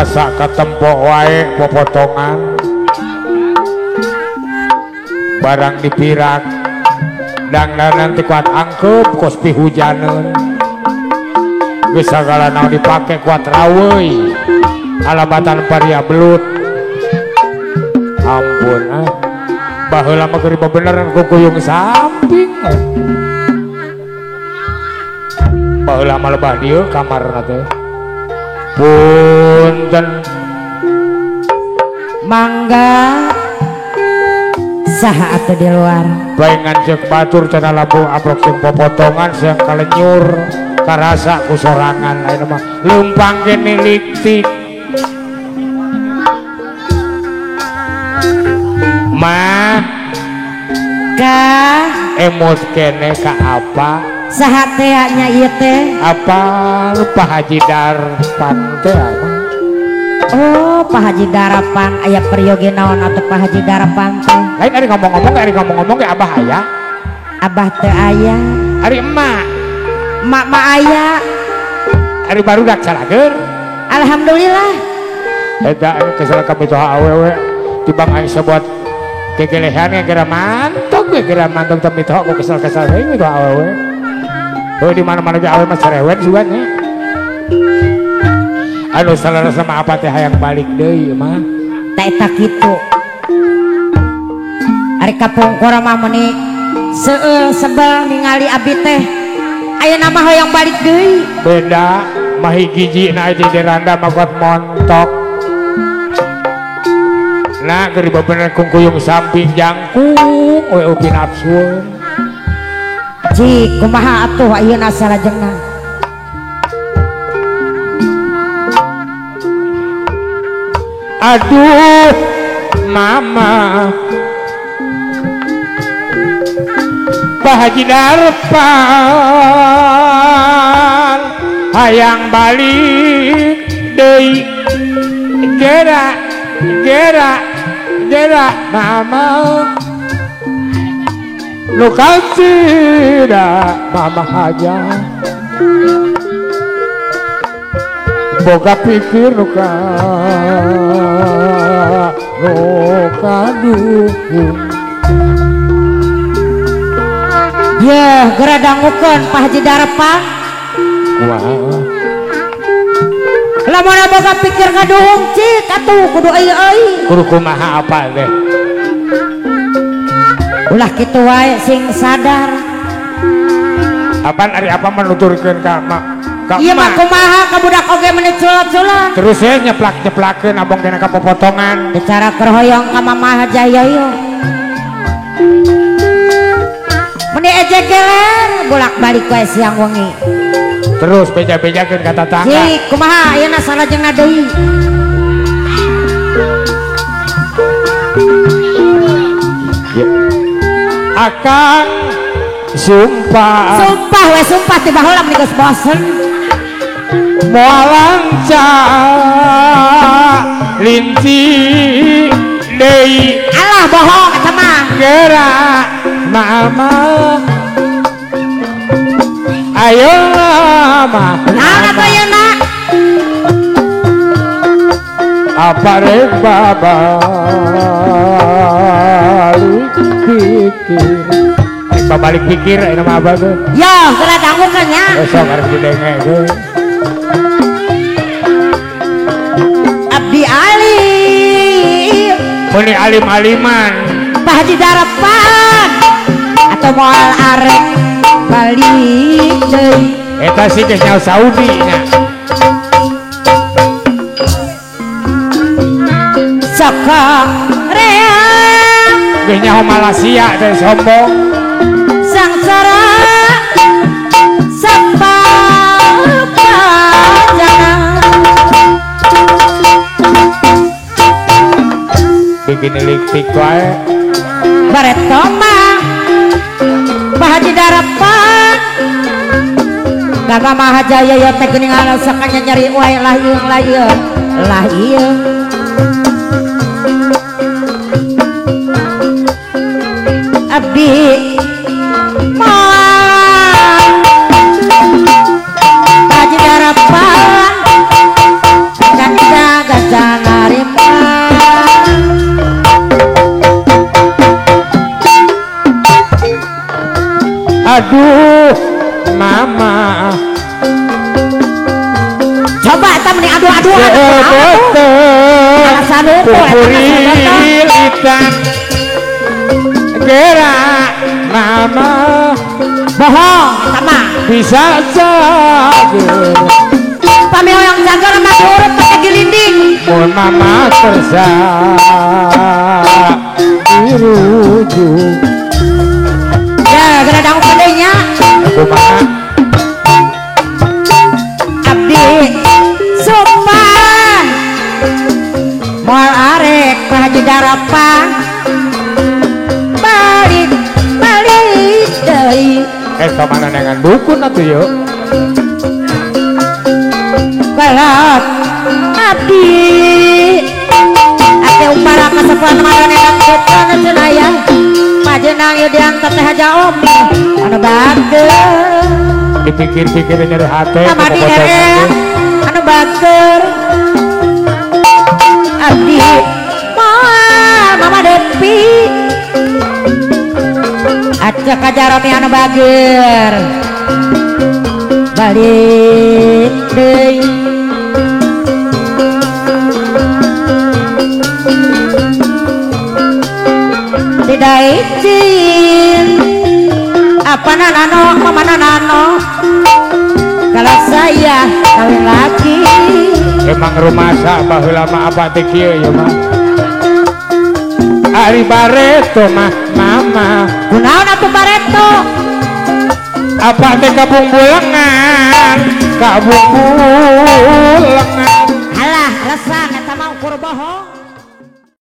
Asa katempo wae popotongan barang dipirak dangdanan teu kuat angkeup kos pihujaneun geus sagala naon dipake kuat raweuy alabatan paria belut ampun ah baheula mah keur bebeneran kukuyung samping baheula mah lebah dieu kamarna teh punten mangga saha atuh di luar baengan ceuk batur cenah labu aprok jeung popotongan siang kalenyur karasa ku sorangan lain mah leumpang ge niliktik mah ka emot kene ka apa saha teh nya ieu teh apa Pak Haji Darpan teh. Oh Pak Haji Darapan aya peryogi naon atuh Pak Haji Darapan teh lain ari ngomong-ngomong ari ngomong-ngomong ge abah aya abah teu aya ari emak emak mah aya ari barudak calager alhamdulillah eta kesel ka mitoha awewe tibang aing sebuat kegelehan geura mantog we geura mantog teh mitoha ku kesel-kesel we mitoha awewe. Oh di mana-mana ge awewe mah cerewet sugan nya. Anu salah sama apa teh hayang balik deui mah. Ta eta kitu. Ari kapungkur mah meuni seueul sebel ningali abi teh. Ayeuna mah hayang balik deui. Beda mah hiji-hijina aja di randa mah kuat montok. Nah keur bebener kungkuyung samping jangkung we upi nafsu. Cik kumaha atuh ayeuna salajengna aduh mama Pak Haji Darpan hayang balik deui gera gera gera mama lu kasih mama aja boga pikir luka luka dukung ya geura dangukeun Pak Haji Darpan wah lamun boga pikir ngaduhung cik atuh kudu euy-euy kudu kumaha apa teh ulah kitu wae sing sadar apaan ari apa menuturkeun ka mak ka ieu mah kumaha ka budak oge meuni culot-culot terus ye nyeplak-nyeplakeun abong dina ka popotongan bicara keur hoyong ka mamah Jaya meuni ejek geler bolak-balik wae siang wengi terus beja-bejakeun ka tatangga cik kumaha ayeuna salajengna deui akang sumpah sumpah we sumpah tiba heula meni geus bosen moal lanca linci deui alah bohong eta mah geura mama ayo mah naon atuh ayeuna apa rek babalik pikir babalik pikir ini mah abah tuh yo geura dangukeun nya besok harus didengekeun abdi alim meuni alim-aliman Pak Haji Darapan atau moal arek balik deui eta sih geus nyaho Saudi nya saka reang geus nyaho Malaysia teh sombong sangsara sapapajana bikin liktik wae bareto mah Pak Haji Darapan Gagah Mahajaya ya teh geuningan sakanya nyeri wae lah ieu lah ieu lah ieu abdi moal Haji Darapan ganda Aduh mama coba eta meni adu-aduan alasan pupurilitan gerak mama bohong eta mah bisa jager pami hoyong jager mah diurut pake gilinding mun mama kersa dirujuk ya geura dangu pandainya kumaha abdi sumpah moal arek Pak Haji Darapan balik balik deui eta mana dengan dukun atuh yuk balap abdi ate umpara kasepuhan maranehna dukun cenah ya pajenang ieu diangkat teh Haja Omi anu bager dipikir-pikir nyeri hate sama di anu bager abdi moal Mama Depi acak kajaromi anu bager balik deui tidak izin apa nanano mama nanano kalau saya kawin lagi emang rumasa baheula mah apa teh kieu ya mah ari bareto mah mama kunaon atuh bareto apa teh kabung bulengan kabung bulengan alah alasan eta mah ukur bohong.